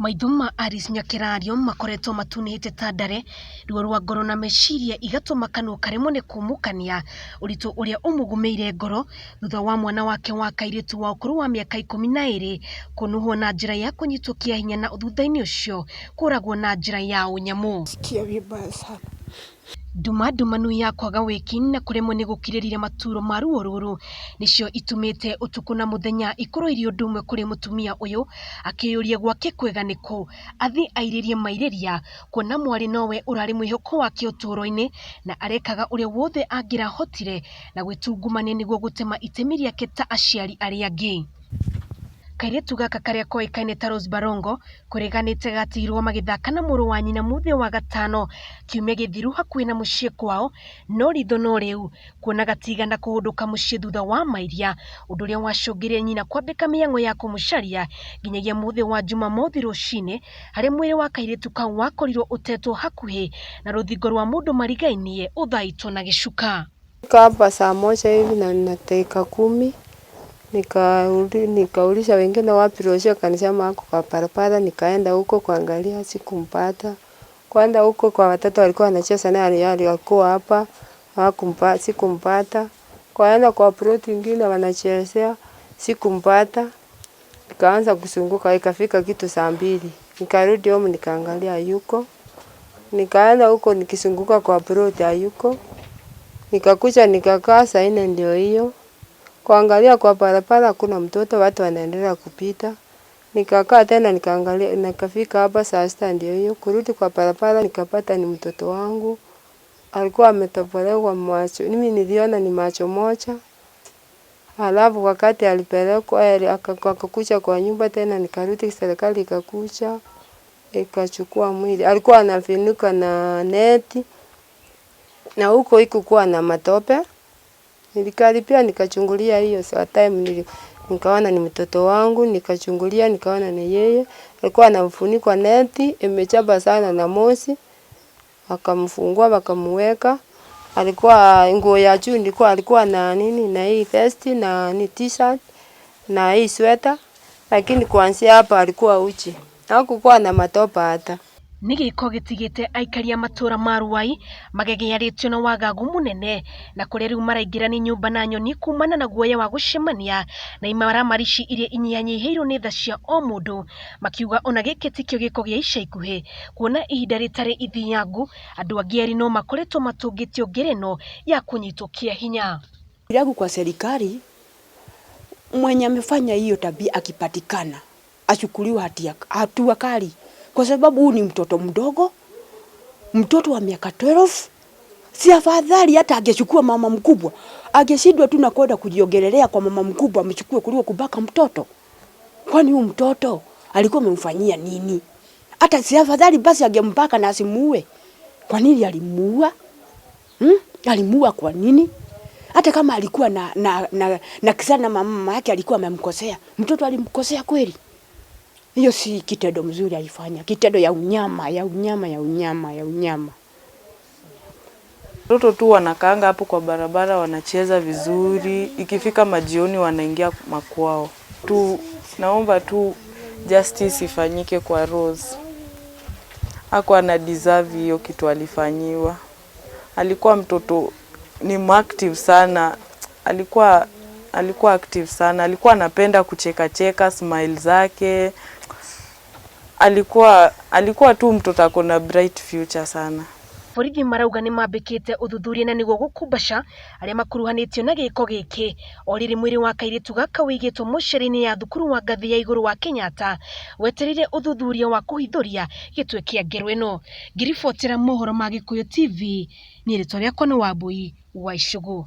Maitho ma Alice Nyakĩrario makoretwo matunĩhĩte ta ndare, ruo rwa ngoro na meciria igatũma kanua karemwo nĩ kumũkania ũritũ ũrĩa ũmũgũmĩire ngoro thutha wa mwana wake wa kairĩtu wa ũkũrũ wa mĩaka 12 kũnũhwo na njĩra ya kũnyitwo kĩa hinya na thutha-inĩ ũcio kũragwo na njĩra ya ũnyamũ. Sikia vibaya sana. Nduma ndumanu ya kwaga wĩki na kũremwo nĩ gũkirĩrĩria maturo ma ruo rũrũ nĩcio itumĩte ũtukũ na mũthenya ikorwo irĩ ũndũ ũmwe kũrĩ mũtumia ũyũ akĩyũria gwake kwega nĩkũ athiĩ airĩrie mairĩria kuona mwarĩ nowe ũrarĩ mwĩhoko wake ũtũũro-inĩ na arekaga ũrĩa wothe angĩrahotire na gwĩtungumania nĩguo gũtema itemi rĩake ta aciari arĩa angĩ. Kairĩtu gaka karĩa koĩkaine ta Rose Barongo kũrĩganĩte gatigirwo magĩthaka na mũrũ wa nyina mũthĩ wa gatano kiumia gĩthiru hakuhĩ na mũciĩ kwao, no ritho no rĩu kuona gatigana kũhũndũka mũciĩ thutha wa mairia, ũndũ ũrĩa wacũngĩrĩirie nyina kwambĩka mĩhang'o ya kũmũcaria nginyagia mũthĩ wa Jumamothi rũcinĩ harĩa mwĩrĩ wa kairĩtu kau wakorirwo ũtetwo hakuhĩ na rũthingo rwa mũndũ marigainie ũthaitwo na gĩcuka. Fika hapa saa moja hivi na dakika 10 nikauliza wengine wapi Rose, akanisema ako kwa barabara. Nikaenda huko kuangalia, sikumpata. Kwenda huko kwa watoto walikuwa wanacheza naye alikuwa hapa, sikumpata. Kwaenda kwa plot ingine wanachezea, sikumpata. Nikaanza kuzunguka, ikafika kitu saa 2. Nikarudi home nikaangalia hayuko. Nikaenda huko nikizunguka kwa plot hayuko. Nikakuja nikakaa saa 4 ndio hiyo. Kuangalia kwa barabara hakuna mtoto, watu wanaendelea kupita. Nikakaa tena nikaangalia, nikafika hapa saa 6 ndio hiyo. Kurudi kwa barabara nikapata ni mtoto wangu. Alikuwa ametobolewa macho. Mimi niliona ni macho moja. Halafu wakati alipelekwa akakuja kwa nyumba tena nikarudi, serikali ikakuja ikachukua mwili. Alikuwa anafunika na neti na huko ikukuwa na matope. Nilikaribia nikachungulia hiyo saa time nikaona ni mtoto wangu, nikachungulia nikaona ni yeye. Alikuwa anafunikwa neti imechapa sana na moshi. Akamfungua wakamweka. Alikuwa nguo ya juu nilikuwa alikuwa na nini na hii vest na ni t-shirt na hii sweater, lakini kuanzia hapa alikuwa uchi. Hakukuwa na matope hata. Nĩ gĩko gĩtigĩte aikari a matũra ma Ruai magegearĩtio na wagagu mũnene na kũrĩa rĩu maraingĩra nĩ nyũmba na nyoni kumana na guoya wa gũcemania na imaramari iria inyihanyihĩirwo nĩ tha cia o mũndũ, makiuga ona gĩkĩ tikĩo gĩko gĩa ica ikuhĩ kuona ihinda rĩtarĩ ithiangu andũ angĩ erĩ no makoretwo matũngĩtio ngereno ya kũnyitwo kĩa hinya. Yangu kwa serikali, mwenye amefanya hiyo tabia akipatikana achukuliwe hatua kali, kwa sababu huyu ni mtoto mdogo, mtoto wa miaka 12. Si afadhali hata angechukua mama mkubwa, angeshindwa tu na kwenda kujiongelelea kwa mama mkubwa, amechukue kuliko kubaka mtoto. Kwani huyu mtoto alikuwa amemfanyia nini? Hata si afadhali basi angembaka na asimuue. Kwa nini alimuua? Alimuua kwa nini? Hata kama alikuwa na kisana mama yake alikuwa amemkosea. Mtoto alimkosea kweli? Hiyo si kitendo mzuri alifanya. Kitendo ya unyama, ya unyama, ya unyama, ya unyama. Watoto tu wanakaanga hapo kwa barabara wanacheza vizuri, ikifika majioni wanaingia makwao. Tu naomba tu justice ifanyike kwa Rose. Hakuwa ana deserve hiyo kitu alifanyiwa. Alikuwa mtoto ni active sana. Alikuwa active sana. Alikuwa anapenda kucheka cheka, smile zake. Alikuwa tu mtoto ako na bright future sana. Borithi marauga nĩ mambĩkĩte ũthuthuria na nĩguo gũkumbaca arĩa makuruhanĩtio na gĩko gĩkĩ. O rĩrĩ mwĩrĩ wa kairĩtu gaka ũigĩtwo mũcere-inĩ ya thukuru wa ngathĩ ya igũrũ wa Kenyatta wetereire ũthuthuria wa kũhithũria gĩtwe kĩa ngero ĩno. Ngĩribotera mohoro ma Gĩkũyũ TV, niĩ rĩtwa rĩakwa nĩ Wambui wa Icũgũ.